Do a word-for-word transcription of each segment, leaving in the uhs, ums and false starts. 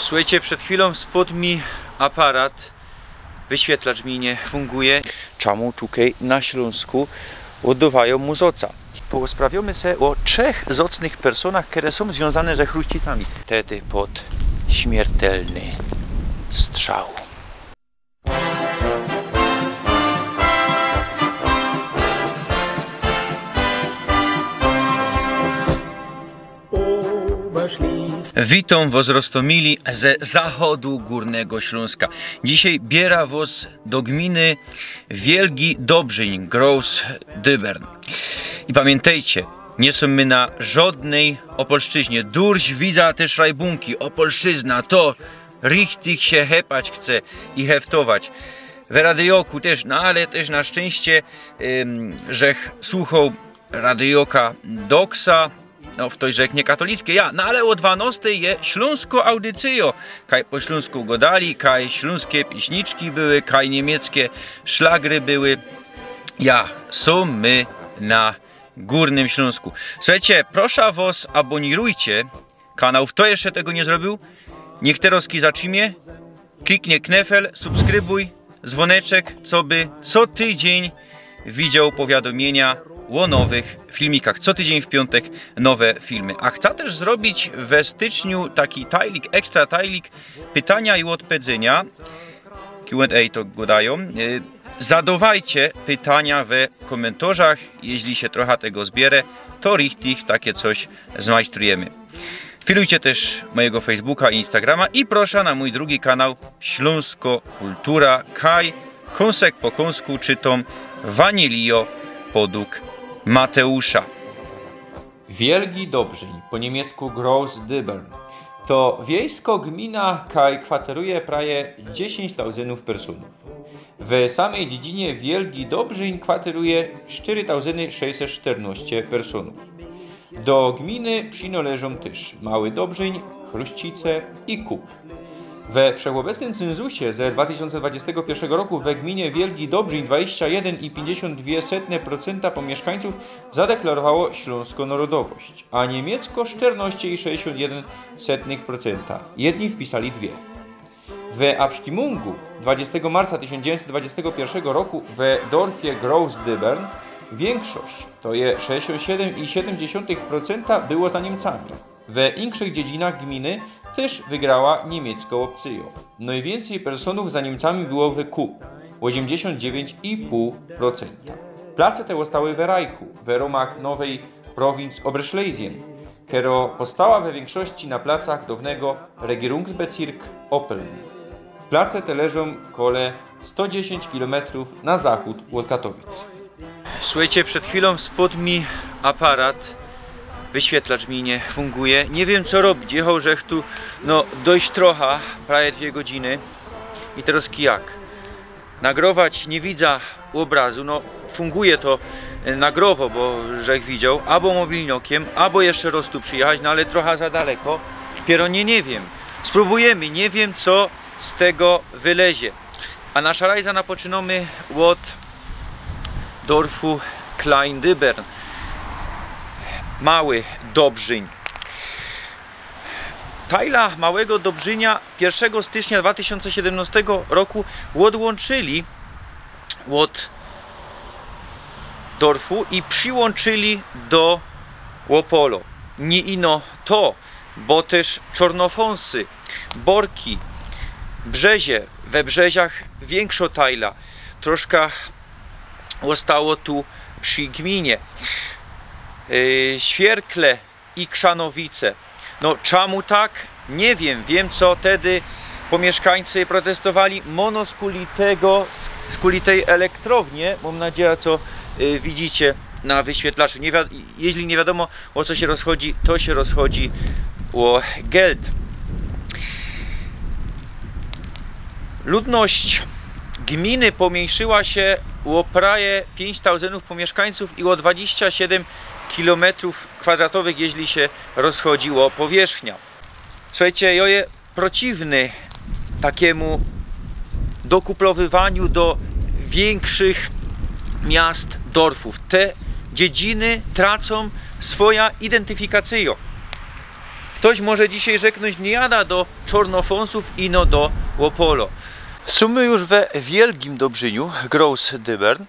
Słuchejcie, przed chwilōm spod mi aparat, wyświetlacz mi niy funguje. Czamu tukej na Ślōnsku ôddŏwajōm mu zoca? Porozprawiōmy se ô trzech zocnych personach, kere sōm zwiōnzane ze Chruścicami. Wtedy pod śmiertelny strzał. Witōm wos roztōmili ze zachodu Gōrnego Ślōnska. Dzisiej biera wos do gminy Wielgi Dobrzyń, Groß Dybbern. I pamiyntejcie, niy sōm my na żodnyj Opolszczyźnie. Durś widza te szrajbōnki. Opolszczyzna to richtig sie hepać chce i heftować. We radioku tyż, no ale tyż na szczynście, ym, żech słuchoł radioka Doksa, no, ftoś rzeknie katolickej, ja, no ale ô dwanostej je Ślōnsko Audycyjo, kaj po ślōnsku godali, kaj ślōnske pieśniczki były, kaj niymieckie szlagry były. Ja, sōm my na Gōrnym Ślōnsku. Słuchejcie, prosza wos, abōnirujcie kanał. Fto jeszcze tego niy zrobiōł, niych terŏzki zaczimie, kliknie knefel, subskrybuj, zwōneczek, coby co tydziyń widzioł powiadōmiynia ô nowych filmikach. Co tydziyń w piōntek nowe filmy. A chca tyż zrobić we styczniu taki tajlik, ekstra tajlik, pytania i ôdpedzenia. Q and A to godajōm. Y, zadŏwajcie pytania we kōmyntorzach. Jeźli sie trocha tego zbiere, to richtig takie coś zmajstrujymy. Filujcie tyż mojigo Facebooka i Instagrama i prosza na mōj drugi kanał Ślōnsko Kultura, kaj kōnsek po kōnsku czytōm Wanilijo podug Mateusza. Wielgi Dobrzyń, po niymiecku Groß Dybbern, to wiejsko gmina, kaj kwateruje prawie dziesiyńć tauzyndōw personōw. We samyj dziedzinie Wielgi Dobrzyń kwateruje sztyry tauzyny sześćset sztyrnŏście personōw. Do gminy przinŏleżōm tyż Mały Dobrzyń, Chruścice i Kōp. We wszechobecnym cynzusie ze dwa tysiōnce dwudziestego piyrszego roku we gminie Wielgi Dobrzyń dwadzieścia jeden i pięćdziesiąt dwie setne procenta pōmiyszkańcōw zadeklarowało ślōnskõ narodowość, a niymiecko sztyrnŏście i sześćdziesiōnt jedyn setnych procenta. Jedni wpisali dwie. We Abstimmungу dwudziestego marca tysiōnc dziewiyńćset dwudziestego piyrszego roku we dorfie Groß Dybbern wiynkszość, to je sześćdziesiōnt siedym i siedym dziesiątych procenta było za Niymcami. We inkszych dziedzinach gminy tyż wygrała niymieckŏ ôpcyjŏ. Nojwiyncyj personōw za Niymcami było we Kōp, ôziymdziesiōnt dziewiyńć i pōł procenta. Place te ôstały we Rajchu, we rōmach nowyj prowinc Oberschlesien, kerŏ powstała we wiynkszości na placach downego Regierungsbezirk Oppeln. Place te leżōm kole sto dziesiyńć kilometrōw na zachōd ôd Katowic. Słuchejcie, przed chwilōm spod mi aparat, wyświetlacz mi niy funguje. Niy wiym, co robić. Jechoł żech tu, no, dość trocha, prawie dwie godziny. I terŏz jak? Nagrować niy widza ôbrazu, no, funguje to, y, nagrowo, bo żech widzioł, abo mobilniokym, abo jeszcze rŏz tu przijechać, no ale trocha za daleko. Wpierōnie niy wiym. Sprōbujymy, niy wiym, co z tego wylezie. A nasza rajza napoczynōmy ôd dorfu Klein Dybbern. Mały Dobrzyń. Tajla Małego Dobrzynia piyrszego stycznia dwa tysiōnce siedymnŏstego roku ôdłōnczyli ôd dorfu i przilōnczyli do Ôpolo. Niy ino to, bo tyż Czōrnofōnsy, Borki, Brzezie, we Brzeziach wiynkszŏ tajla. Troszka ôstało tu przi gminie. Yy, Świerkle i Krzanowice. No, czamu tak? Niy wiym. Wiym, co tedy pōmiyszkańcy protestowali. Mono skuli tego, sk-, skuli tyj elektrownie, mōm nadzieja, co, yy, widzicie na wyświetlaczu. Niy wi-, jeźli niy wiadōmo, ô co sie rozchodzi, to sie rozchodzi ô geld. Ludność gminy pōmiyńszyła sie ô prawie piyńć tauzyndōw pōmiyszkańcōw i ô dwadzieścia siedym kilometrōw kwadratowych, jeźli sie rozchodzi ô powierzchnia. Słuchejcie, jŏ je przeciwny takiymu dokuplowywaniu do wiynkszych miast, dorfōw. Te dziedziny tracōm swojã identyfikacyjõ. Ftoś może dzisiej rzeknōńć: „Niy jada do Czornofōnsōw, ino do Opolo.” Sōm już we Wielgim Dobrzyniu, Großdybern.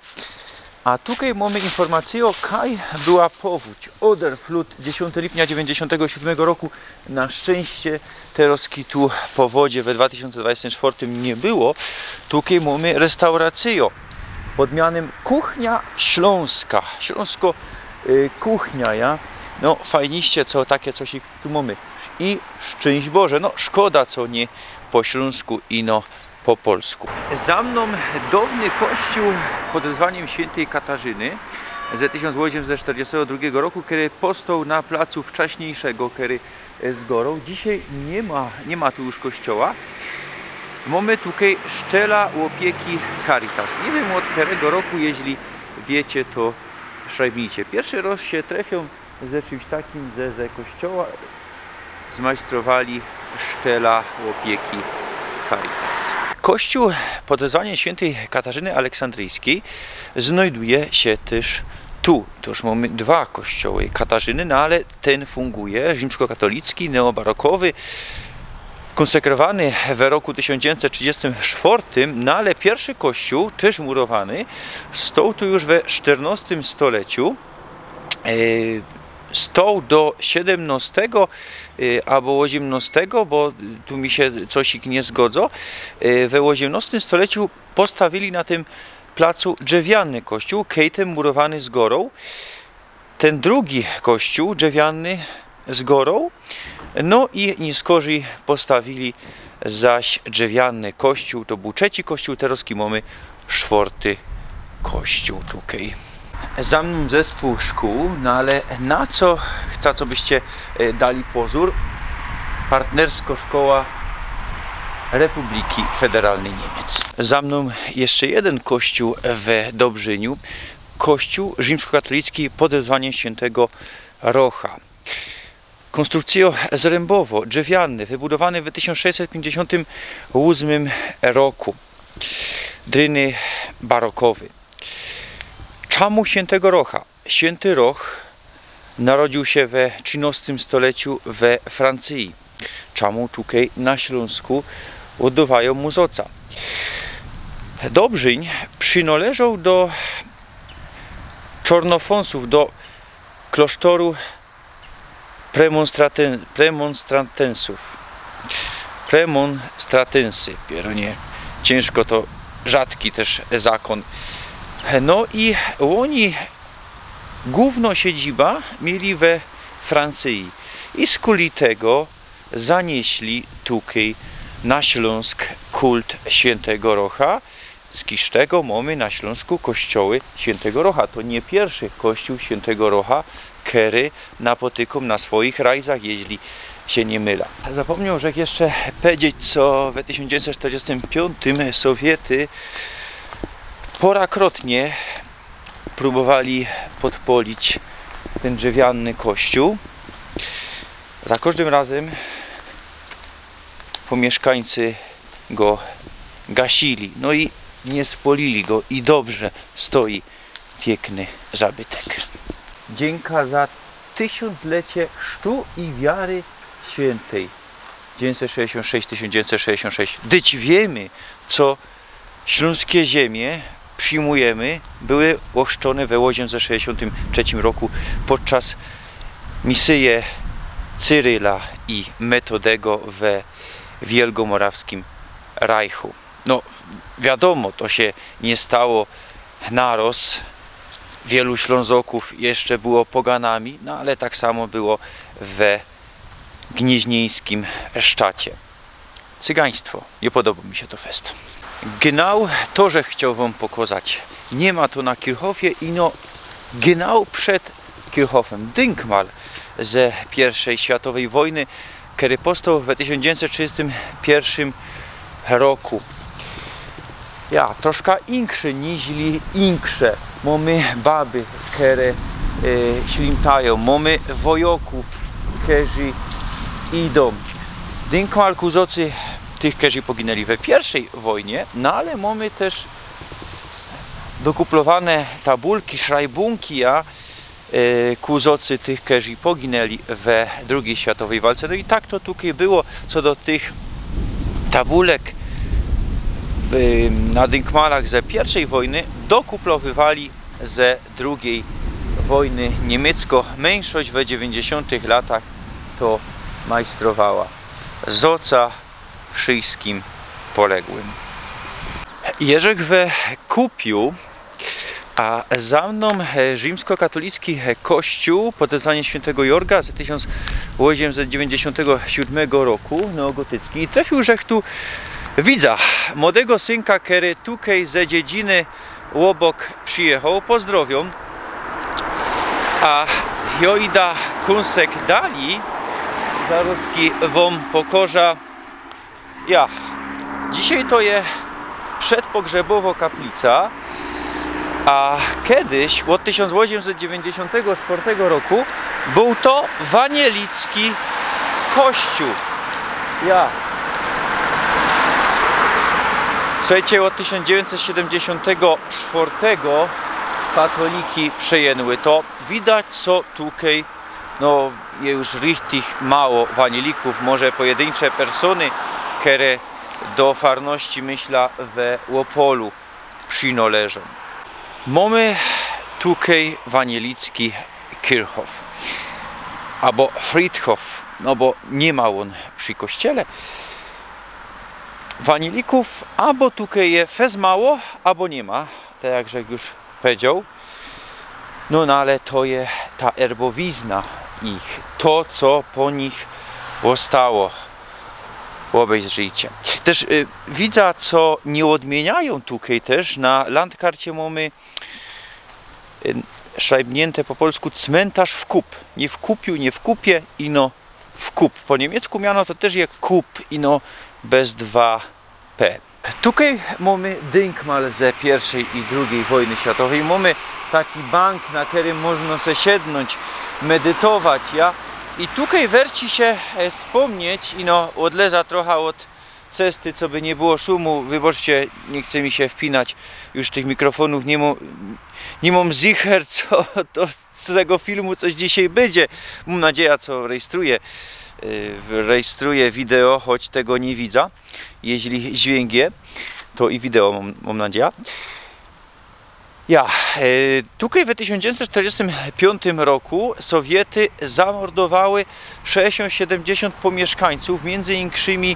A tukej mōmy informacyjõ, kaj była powōdź. Oderflut, dziesiōnty lipnia dziewiyńćdziesiōntego siódmego roku. Na szczynście teroz tu powodzie we dwa tysiōnce dwudziestym czwartym niy było. Tukej mōmy restauracyjõ pod mianym Kuchnia Ślōnska. Ślōnsko, y, kuchnia, ja. No, fajniście, co takie coś tu mōmy. I szczynść Boże, no, szkoda, co niy po ślōnsku, ino po polsku. Za mnōm downy kościōł pod wezwaniym świyntyj Katarzyny ze tysiōnc ôziymset sztyrdziestego drugigo roku, kery powstoł na placu wczaśniyjszego, kery zgoroł. Dzisiej niy ma, niy ma tu już kościoła. Mōmy tukej sztela ôpieki Caritas. Niy wiym, ôd kerego roku, jeźli wiycie, to szrajbnijcie. Piyrszy roz sie trefiōm ze czymś takim, ze, ze kościoła zmajstrowali sztela ôpieki Caritas. Kościōł pod wezwaniym świyntyj Katarzyny Aleksandryjskij znojduj sie tyż tu. To już mōmy dwa kościoły Katarzyny, no ale tyn funguje, rzimskokatolicki, neobarokowy, kōnsekrowany we roku tysiōnc dziewiyńćset trzidziestym czwartym, no ale piyrszy kościoł, tyż murowany, stoł tu już we sztyrnostym stoleciu. E, stoł do siedymnostego, e, abo ôziymnostego, bo tu mi sie coś niy zgodzo. E, we ôziymnostym stoleciu postawili na tym placu drzewiany kościoł, kej tyn murowany zgoroł. Tyn drugi kościoł drzewiany zgoroł. No i niyskorzij postawili zaś drzewiany kościoł. To bōł trzeci kościoł, teroz mōmy sztworty kościoł tukej. Za mnōm zespōł szkōł, no ale na co chca, co byście, e, dali pozōr? Partnersko szkoła Republiki Federalnej Niymiec. Za mnōm jeszcze jedyn kościoł we Dobrzyniu. Kościoł rzimskokatolicki pod wezwaniym świyntego Rocha. Kōnstrukcyjŏ zrymbowo, drzewiany, wybudowany w tysiōnc sześćset piyńćdziesiōntym ôsmym roku. Dryny barokowy. Czamu świyntego Rocha? Świynty Roch narodziōł sie we trzinŏstym stoleciu we Francyji. Czamu tukej na Ślōnsku ôddŏwajōm mu zŏca? Dobrzyń przinoleżoł do Czornofōnsōw, do klosztoru premonstraten-, premonstratensów. Premonstratynsy, pierōnie, ciynżko to, rzadki tyż zakōn. No i ôni głōwnõ siedziba mieli we Francyji. I skuli tego zanieśli tukej na Ślōnsk kult świyntego Rocha. Z kiż tego mōmy na Ślōnsku kościoły świyntego Rocha. To niy piyrszy kościōł świyntego Rocha, kery napotykōm na swojich rajzach, jeźli sie niy mylã. Zapōmniôł żech jeszcze pedzieć, co we tysiōnc dziewiyńćset sztyrdziestym piōntym Sowiety porakrotnie prōbowali podpolić tyn drzewiany kościoł. Za kożdym razym pōmiyszkańcy go gasili. No i niy spolili go i dobrze stoi piykny zabytek. Dziynka za tysiōnc lecie chrztu i wiary świyntej. Dziesięć sześćdziesiąt sześć, tysiąc dziewięćset sześćdziesiąt sześć. Dyć wiymy, co ślōnskie ziymie, przijmujymy, były ôchrzczōne we ôziymset sześćdziesiōntym trzecim roku podczas misyje Cyryla i Metodego we Wielgomorawskim Rajchu. No, wiadōmo, to sie niy stało naroz. Wielu Ślōnzokōw jeszcze było poganami, no ale tak samo było we gnieźnieńskim szczacie. Cygaństwo. Niy podobo mi sie to fest. Genau to żech chcioł wōm pokozać. Niy ma to na Kirchhoffie, ino genau przed Kirchhoffem. Dynkmal ze piyrszej światowyj wojny, kery powstoł we tysiōnc dziewięćset trzydziestym piyrszym roku. Ja, troszka inkszy niźli insze. Mōmy baby, kere, e, ślimtajōm. Mōmy wojokōw, kerzy idōm. Dynkmal ku zŏcy tych, kerzy poginęli we piyrszej wojnie, no ale mōmy tyż dokuplowane tabulki, szrajbunki, ja, e, ku zocy tych, kerzy pogineli we drugij światowyj walce. No i tak to tukej było. Co do tych tabulek w, na dynkmalach ze piyrwyj wojny, dokuplowywali ze drugij wojny niymiecko. Myńszość we dziewiyńćdziesiōntych latach to majstrowała. Zoca wszyjskim poległym. Jeżech we Kupiu, a za mnōm, e, rzimskokatolicki, e, kościōł pod wezwaniem świyntygo Jorga z tysiōnc ôziymset dziewiyńćdziesiōntego siōdmego roku, neogotycki. I trefiył żech tu widza, młodego synka, kery tukej ze Dziedziny ôbok przijechoł. Pozdrowiōm. A jo ida kōnsek dalij, zarozki wōm pokoża. Ja. Dzisiej to je przedpogrzebowo kaplica, a kedyś, ôd tysiōnc ôziymset dziewiyńćdziesiōntego sztwŏrtego roku, bōł to wanielicki kościōł. Ja. Suchejcie, ôd tysiōnc dziewiyńćset siedymdziesiōntego sztwŏrtego katoliki przejynły to. Widać, co tukej, no, je już richtig mało wanielików, może pojedyńcze persōny, kere do farności, myśla, we Opolu przinoleżōm. Mōmy tukej wanielicki Kirchhof, abo Friedhof, no bo niy ma ôn przi kościele. Wanielików abo tukej je fest mało, abo niy ma, tak jak żech już pedzioł. No, no ale to je ta erbowizna ich, to, co po nich ôstało. Ôbejrzyjcie. Tyż, y, widza, co niy ôdmiyniajōm tukej tyż. Na landkarcie mōmy, y, szrajbniynte po polsku cmyntarz w Kup. Niy w Kupiu, niy w Kupie, ino w Kup. Po niymiecku miano to tyż je Kup, ino bez dwa P. Tukej mōmy dynkmal ze piyrwyj i drugij wojny światowyj. Mōmy taki bank, na kerym możno se siednōńć, medytować, ja. I tukej werci sie, e, spōmnieć, ino ôdleza trocha ôd cesty, coby niy było szumu. Wybaczcie, niy chce mi sie wpinać już tych mikrofōnōw, niy mōm, niy mōm zicher, co to z tego filmu coś dzisiej bydzie. Mōm nadzieja, co rejstruje, y, rejstruje wideo, choć tego niy widza. Jeźli dźwiynk je, to i wideo mōm, mōm nadzieja. Ja, y, tukej we tysiōnc dziewiyńćset sztyrdziestym piōntym roku Sowiety zamordowały sześćdziesiōnt, siedymdziesiōnt pōmiyszkańcōw, miyndzy inkszymi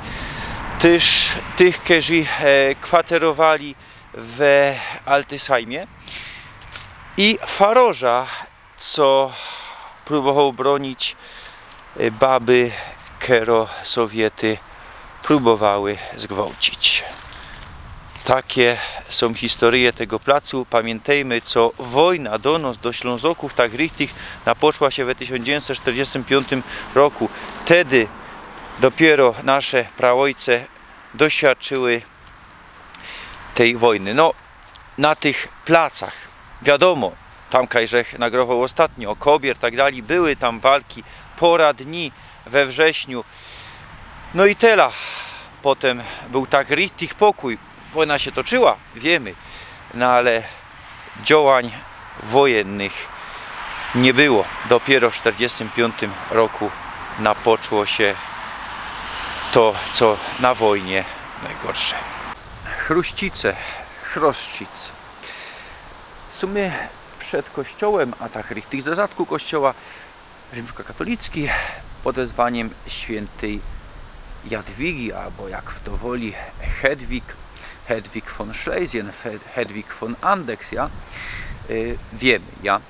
tyż tych, kerzy, e, kwaterowali we Altesheimie. I faroża, co prōbowoł brōnić, y, baby, kero Sowiety prōbowały zgwałcić. Take sōm historyje tego placu. Pamiyntejmy, co wojna do nos, do Ślōnzokōw, tak richtig, napoczła sie we tysiōnc dziewiyńćset sztyrdziestym piōntym roku. Tedy dopiyro nasze praôjce doświadczyły tyj wojny. No, na tych placach, wiadōmo, tam kaj żech nagrowoł ôstatnio, Kobier, tak dalij, były tam walki pora dni we wrześniu. No i tela. Potym bōł tak richtig pokōj. Wojna sie toczyła, wiymy, no ale dziołań wojennych niy było. Dopiyro w sztyrdziestym piōntym roku napoczło sie to, co na wojnie nojgorsze. Chruścice, Chrościce. W sumie przed kościołym, a tak richtig ze zadku kościoła, rzimskokatolicki, pod wezwaniem świyntyj Jadwigi, abo jak fto woli, Hedwig, Hedwig von Schlesien, Fe-, Hedwig von Andechs, ja, y, wiymy, ja.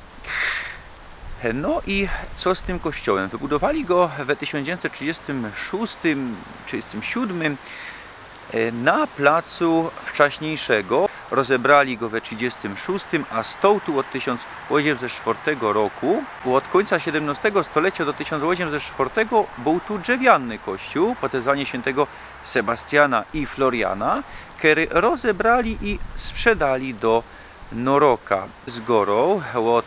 No i co z tym kościołym? Wybudowali go we tysiōnc dziewiyńćset trzidziestym szōstym, trzidziestym siōdmym, e, na placu wczaśniyjszego. Rozebrali go we trzidziestym szōstym, a stoł tu ôd tysiōnc ôziymset sztwŏrtego roku. Ôd kōńca siedymnŏstego stolecio do tysiōnc ôziymset sztwŏrtego bōł tu drzewiany kościōł pod wezwaniem świyntygo Sebastiana i Floriana, kery rozebrali i sprzedali do Noroka. Zgoroł ôd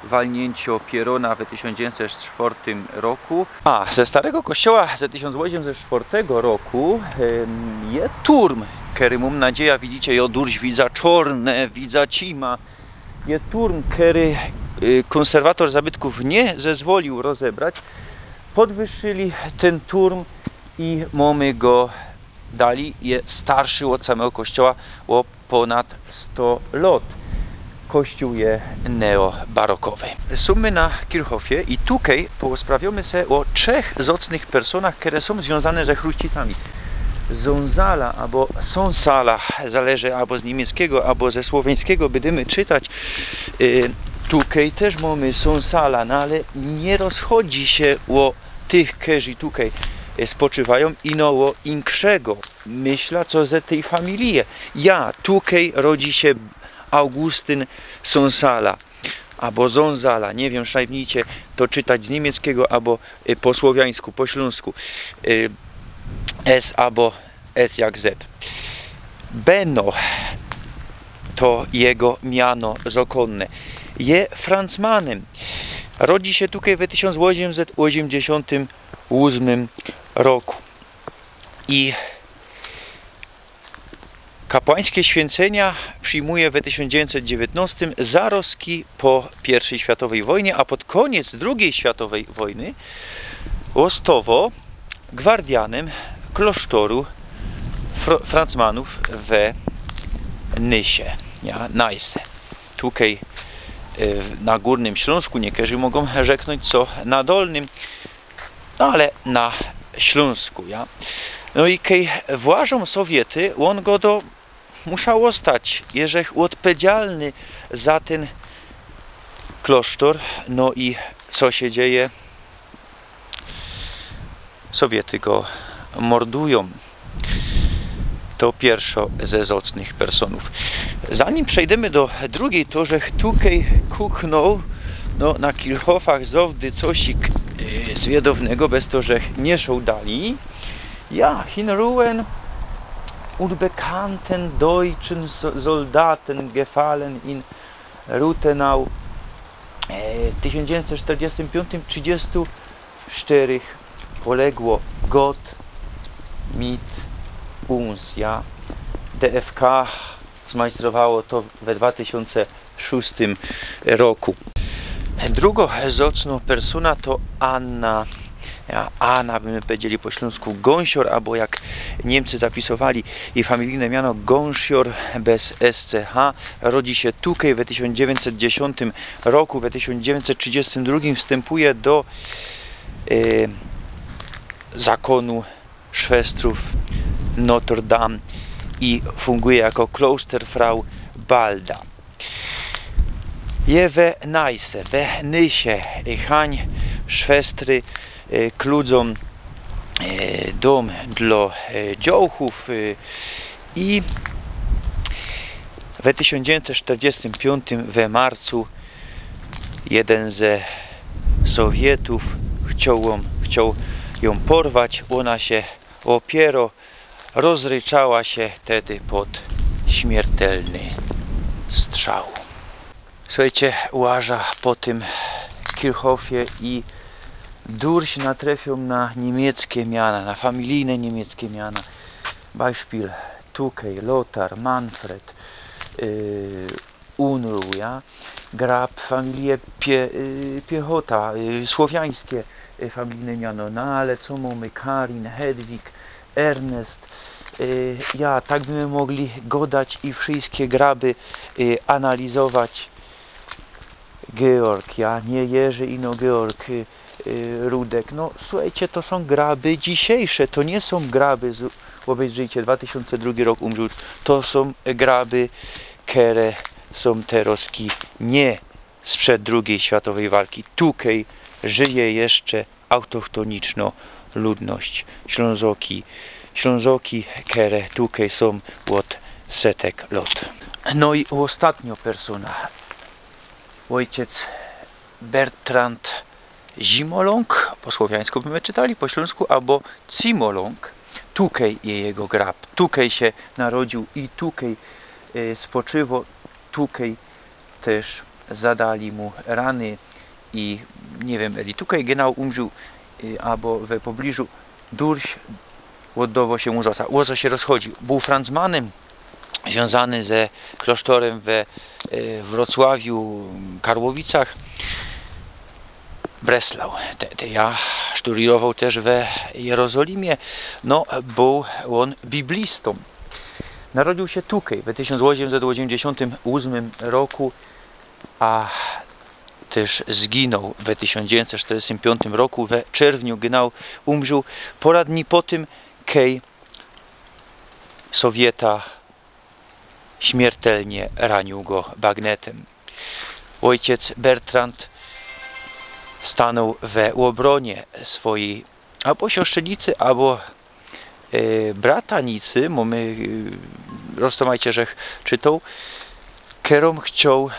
walniyńcio pierōna we tysiōnc dziewiyńćset sztwŏrtym roku. A ze starego kościoła ze tysiōnc ôziymset sztwŏrtego roku, em, je turm, kery, mōm nadzieja, widzicie, jo durś widza, czŏrne, widza cima. Je turm, kery Y, kōnserwator zabytkōw niy zezwolił rozebrać. Podwyższyli tyn turm i mōmy go dali. Je starszy ôd samego kościoła ô pōnad sto lŏt. Kościół je neobarokowy. Sōm my na Kirchhofie i tukej porozprawiōmy se ô trzech zŏcnych personach, kere sōm zwiōnzane ze Chruścicami. Zōnzala abo Sōnsala, zależy abo z niymieckigo, abo ze słowiyńskigo bydymy czytać. Y, tukej tyż mōmy Sōnsala, no ale niy rozchodzi sie ô tych, kerzy tukej, y, spoczywajōm, ino ô inkrzego, myśla, co ze tyj familije. Ja, tukej rodzi sie Augustyn Sōnsala, abo Zōnzala, niy wiym, szajbnijcie to czytać z niymieckigo, abo, y, po słowiańsku, po ślōnsku. Y, S abo S jak Z. Beno to jego miano zokōnne. Je Francmanym. Rodzi sie tukej we tysiōnc ôziymset ôziymdziesiōntym ôsmym roku. I kapłańskie świyncynio przijmuje we tysiōnc dziewiyńset dziewiyntnŏstym, zarozki po piyrwszyj światowyj wojnie, a pod kōniec drugij światowyj wojny ôstowo gwardianym klosztoru fr-, Francmanōw we Nysie. Ja, Nice. Tukej, y, na Gōrnym Ślōnsku, niykerzy mogōm rzeknōńć, co na Dolnym, no ale na Ślōnsku, ja. No i kej włażōm Sowiety, ôn go do musiało stać, jeżech ôdpowiedzialny za tyn klosztor. No i co sie dzieje? Sowiety go mordujōm. To piyrwszŏ ze zŏcnych personōw. Zanim przejdymy do drugij, to żech tukej kuknōł, no, na Kirchhofach zŏwdy cosik, e, zwiadownego, bez to żech niy szoł dalij. Ja, hin Ruhen, unbekannten deutschen So-, Soldaten gefallen in Ruthenau. E, w tysiōnc dziewiyńćset sztyrdziestym piōntym trzidzistu sztyrych poległo. Gott mit uns, ja. D F K zmajstrowało to we dwa tysiōnce szōstym roku. Drugo zŏcno persōna to Anna. Ja, Anna, by my powiedzieli po ślōnsku, Gąsior, abo jak Niymcy zapisowali jej familijne miano, Gąsior bez S C H. Rodzi sie tukej we tysiōnc dziewiyńćset dziesiōntym roku, we tysiōnc dziewiyńćset trzidziestym drugim wstympuje do, e, zakōnu szwestrōw Notre Dame i funguje jako Klosterfrau Balda. Je we Nice, we Nysie, e, hań szwestry, e, kludzōm, e, dōm dlo, e, dziołchōw, e, i we tysiōnc dziewiyńćset sztyrdziestym piōntym we marcu jedyn ze Sowietōw chcioł jōm, chcioł jōm porwać, ôna sie ôpiero rozryczała sie tedy pod śmiertelny strzał. Suchejcie, łażã po tym Kirchhofie i durś natrefiōm na niymieckie miana, na familijne niymieckie miana. Beispiel tukej Lothar, Manfred, yy, Unruh, ja? Grab familije Pie-, y, Piechota, y, słowiańskie, y, familijne miano. No ale co mōmy? Karin, Hedwig, Ernest. Y, ja, tak by my mogli godać i wszyjske graby, y, analizować. Georg, ja, niy Jerzy, ino Georg, y, y, Rudek. No, suchejcie, to sōm graby dzisiejsze, to niy sōm graby z, ôbejrzyjcie, dwa tysiōnce drugi rok umrził, to sōm graby, kere sōm terŏzki, niy sprzed drugij światowyj walki. Tukej żyje jeszcze autochtonicznŏ ludność. Ślōnzoki, Ślōnzoki, kere tukej sōm ôd setek lŏt. No i ôstatniŏ persōna. Ôjciec Bertrand Zimolōng, po słowiańsku by my czytali, po ślōnsku, abo Cimolōng. Tukej je jego grab, tukej sie narodziōł i tukej, e, spoczywŏ, tukej tyż zadali mu rany i niy wiym, eli tukej genau umrziōł, e, abo we pobliżu. Durś ôddŏwŏ sie mu zŏsa. Ô co sie rozchodzi? Bōł Francmanym, zwiōnzany ze klosztorym we e, Wrocławiu, Karłowicach. Breslau. Te, te ja sztudirowoł tyż we Jerozolimie. No, bōł ôn biblistōm. Narodziōł sie tukej we tysiōnc ôziemset ôziemdziesiōntym ôsmym roku, a tyż zginoł we tysiōnc dziewiyńćset sztyrdziestym piōntym roku, we czerwniu gynał, umrzōł pora dni po tym, kej Sowieta śmiertelnie raniōł go bagnetym. Ôjciec Bertrand stanoł we ôbronie swojij, abo siostrzenicy, abo e, bratanicy, mōmy, e, roztōmajcie, żech czytoł, kerōm chcioł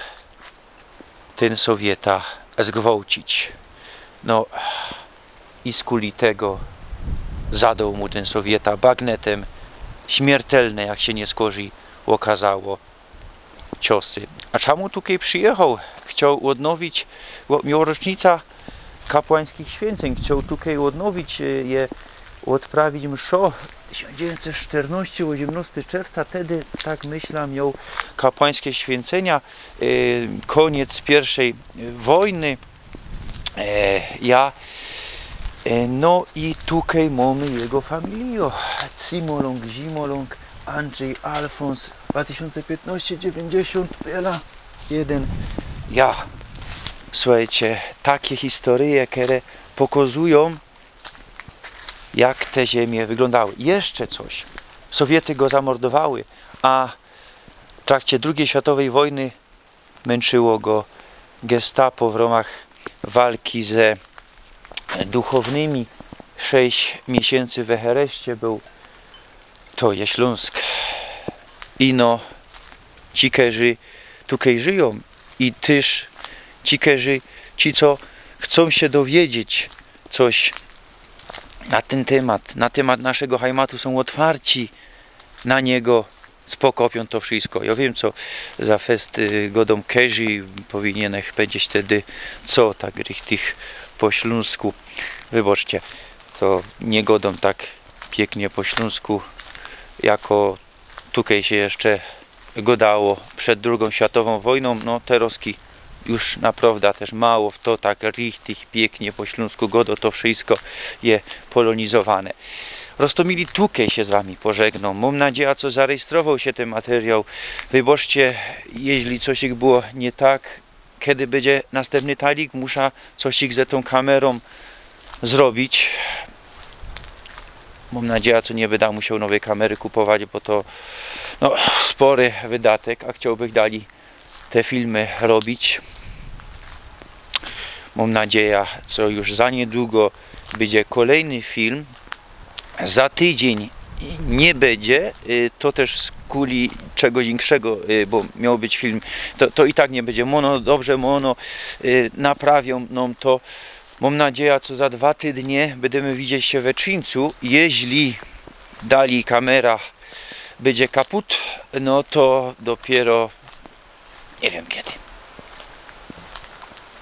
tyn Sowieta zgwołcić. No, i skuli tego zadoł mu tyn Sowieta bagnetym, śmiertelne, jak sie niyskorzij ôkazało, ciosy. A czymu tukej przijechał? Chcioł ôdnowić, bo mioł rocznica kapłańskich świyncyń. Chcioł tukej ôdnowić, e, je, ôdprawić mszã. Tysiōnc dziewiyńćset sztyrnŏście, ôziymnŏsty czerwca, tedy, tak myślã, mioł kapłańske świyncynia, e, kōniec piyrwszyj, e, wojny. E, ja. E, no i tukej mōmy jego familijõ. Cimolōng, Zimolōng, Andrzej, Alfōns, dwa tysiōnce piytnŏście, dziewiyńćdziesiōnt, Biela, jedyn. Ja. Suchejcie, take historyje, kere pokŏzujōm, jak te ziymie wyglōndały. Jeszcze coś. Sowiety go zamordowały, a w trakcie drugij światowyj wojny mynczyło go Gestapo w rōmach walki ze duchownymi. Sześć miesiyncy w areszcie bōł. To je Ślōnsk. Ino ci, kerzy tukej żyjōm, i tyż ci, kerzy, ci, co chcōm sie dowiedzieć coś na tyn tymat, na tymat naszego hajmatu, sōm ôtwarci na niego, spokopiōm to wszysko. Jo wiym, co za fest, y, godōm, kerzy, powiniynech powiedzieć tedy, co tak richtig po ślōnsku. Wybaczcie, co niy godōm tak piyknie po ślōnsku, jako tukej sie jeszcze godało przed drugōm światowōm wojnōm. No, te roki już naprŏwda tyż mało fto tak richtig piyknie po ślōnsku godŏ, to wszysko je polōnizowane. Roztōmili, tukej sie z wami pożegnōm. Mōm nadzieja, co zarejestrowŏł sie tyn materiał. Wybaczcie, jeźli coś było niy tak. Kedy bydzie nastympny tajlik, muszã coś ze tōm kamerōm zrobić. Mōm nadzieja, co niy byda musioł nowyj kamery kupować, bo to, no, spory wydatek, a chciołbych dalij te filmy robić. Mōm nadzieja, co już za niydługo bydzie kolejny film. Za tydziyń niy bydzie, y, to tyż skuli czegoś inkszego, y, bo mioł być film, to, to i tak niy bydzie. Mōm nōm, dobrze, mōm nōm, y, naprawiōm nōm to. Mōm nadzieja, co za dwa tydnie bydymy widzieć sie we Trzińcu. Jeźli dalij kamera bydzie kaput, no to dopiyro niy wiym kedy.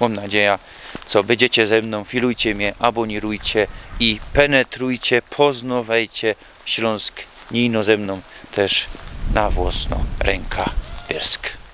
Mōm nadzieja, co bydziecie ze mnōm, filujcie mie, abōnirujcie i penetrujcie, poznŏwejcie Ślōnsk, nijno ze mnōm tyż na włosnõ rynka pyrsk.